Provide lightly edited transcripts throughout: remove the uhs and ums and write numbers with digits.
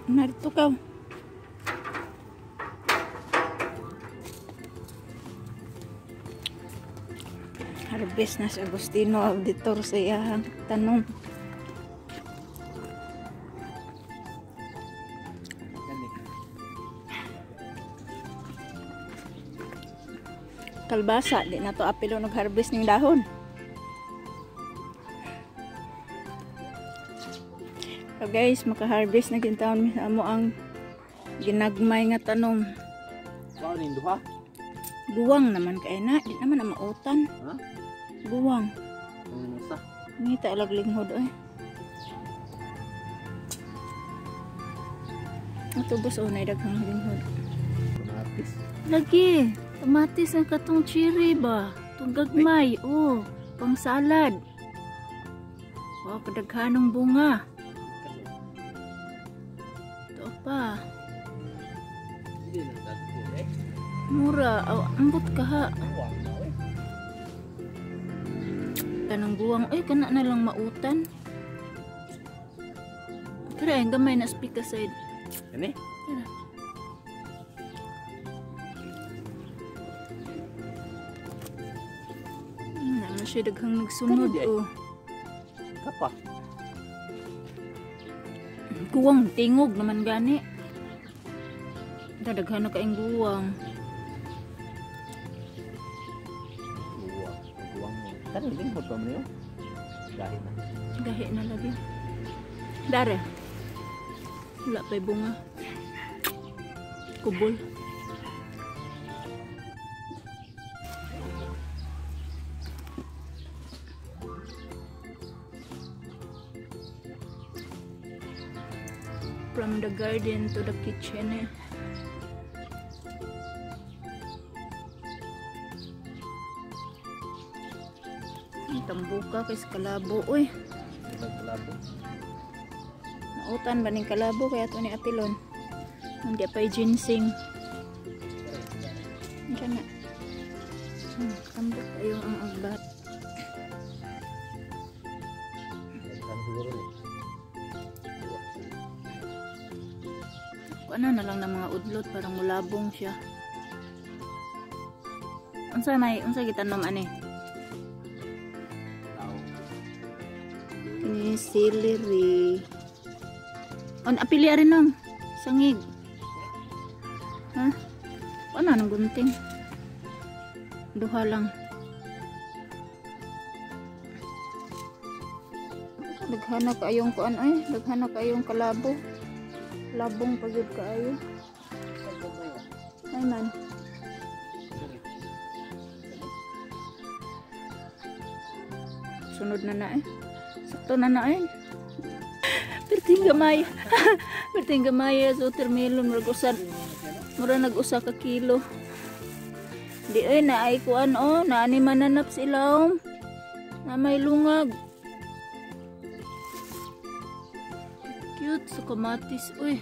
Narito ka. Harvest na si Agustino Auditor sa iyahang tanom. Kalbasa, di na to apilo nag-harvest ning dahon. So guys, maka-harvest na gintaon mi sa amo ang ginagmay nga tanom. Sao ning duha? Buwang naman kay na, di naman na mautan. Ha? Buwang. Usa. Ngita lag linghod oy. Atubos oh, nay daghang linghod. Kamatis. Lagi, kamatis ang katong cherry ba? Tong gagmay, oh, pang salad. Wow, kadaghanong bunga. Ito pa. Mura, oh, ambot ka ha. Kanang buwang, ay kana na lang mautan. Tara, ang gamay na speaker side. Kani? Tara. Naman siya daghang nagsunod, oh. Kapa. Guwang, tingog naman gani. Dadaghan na kaing guwang. Guwang, guwang mo. Kani linghod pa man niyo? Gahi na. Gahi na lagi. Dare. Wala pa'y bunga. Kubol. From the garden to the kitchen eh. Tambuka kay sa kalabo oy. Kalabo. Nautan ba ning kalabo kaya to ni apilon. Hindi pa ginseng. Diyan na. Tambok kayo ang agbat. Kuan na lang ng mga udlot parang mulabong siya. Unsa may unsa gitanom ani? Kini celery. On apili ari nang sangig. Ha? Ano nang gunting? Duha lang. Daghana kaayong kuan ay, daghana kaayong kalabo. Labong pa gyud kaayo. Ay man. Sunod na na eh. Sakto na na eh. Perting gamay. Perting gamay sa watermelon murag usa. Mura nag-usa ka kilo. Di ay na ay kuan oh, naani mananap sila oh. Na may lungag. Cute sa kamatis uy.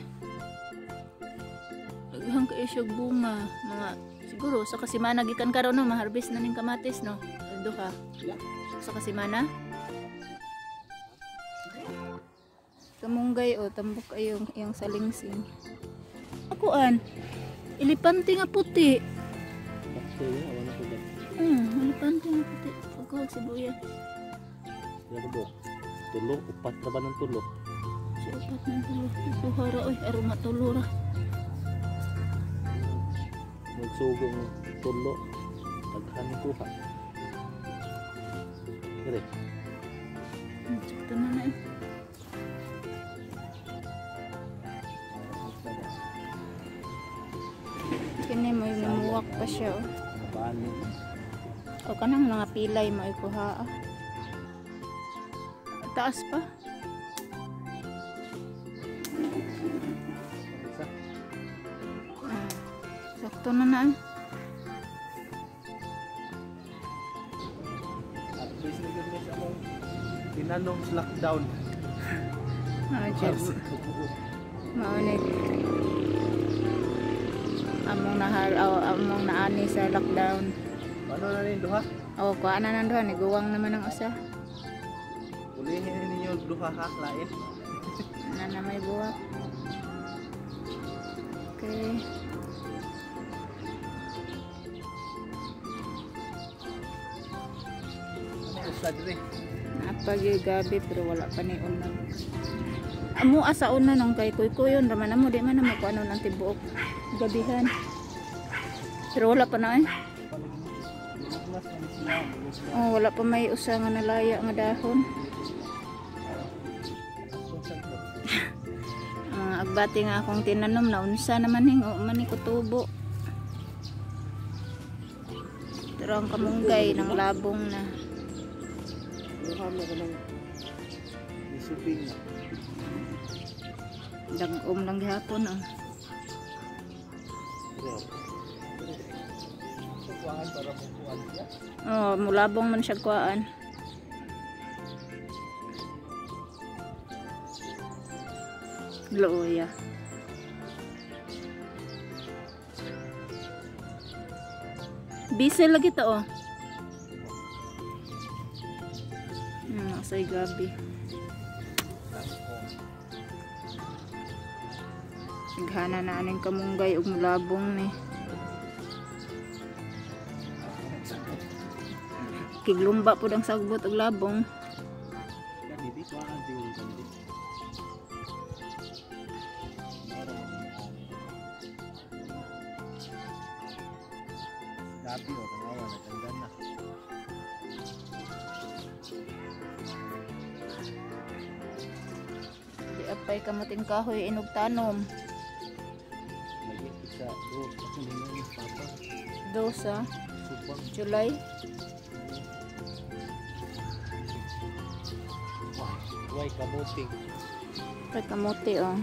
Daghang kaayo siya bunga, mga siguro sa kasimana gikan karon no, maharvest na ning kamatis no. Duha. Sa kasimana. Kamunggay o, tambok ay yung salingsing. Akuan, elepante nga puti. Elepante nga puti. Pagkuhag sibuyas. Tulo, upat na ba ng tulo? Si upat ng tulo. Isuhara, oy, aroma tulo ra. Nagsugong tulo. Daghan kuha. Dire. Sakto na na eh. Kini mo yung muwak pa siya oh. O kanang mga pilay mo ikuha ah. Taas pa. Sakto na na. Tinanom sa lockdown. Ah, jud. Mao ni among nahal among naani sa lockdown. Ano na rin duha? Oh, kuha na nang duha ni guwang naman ang usa. Ulihin ninyo duha ha, lain. Na na may buwak. Okay. Ano usa diri? Napag gabi pero wala pa ni unan. Amo asa una nung kay kuy-kuyon raman amo di man amo kuno ang tibuok gabihan. Pero wala pa na eh. Oh, wala pa may usa nga nalaya nga dahon. Mga agbati nga akong tinanom na unsa naman hing o man ni kutubo. Pero ang kamunggay ng labong na. Dagom lang gihapon oh. Oh, mulabong man siya kuan. Luoya. Busy lagi to oh. Say gabi. Naghana na aning kamunggay ug mulabong ni. Kiglumba pud ang sagbot og labong. Gabi o, tanawa, nagdandan na. Di apay kamuting kahoy inog tanom. Lagi isa, do, ako nila papa. Dos ah. Subang. July. Why kamuting? Kay kamuti oh.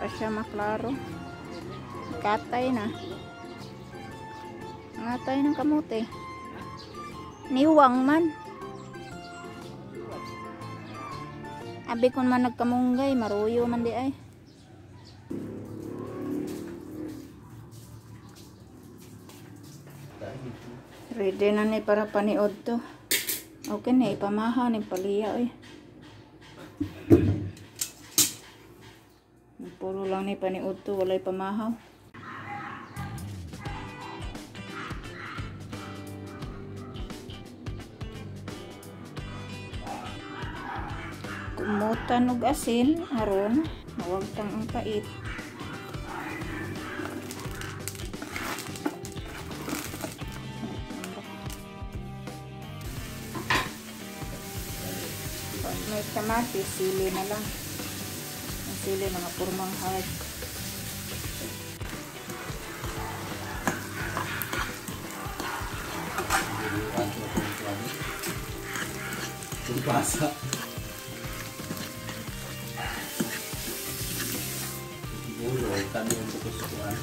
Pa siya maklaro. Katay na. Nangatay ng kamote. Niwang man. Abi kun man nagkamunggay, maruyo man di ay. Ready na ni para paniod to. Okay na, ipamaha ni paliya oy. Puro lang ni paniod to, walay pamahaw. Kumutan og asin aron mawagtang ang pait. May kamatis, sili na lang. Ang sili mga purmang hard. Basa. Ulo, kami ang bukusuan.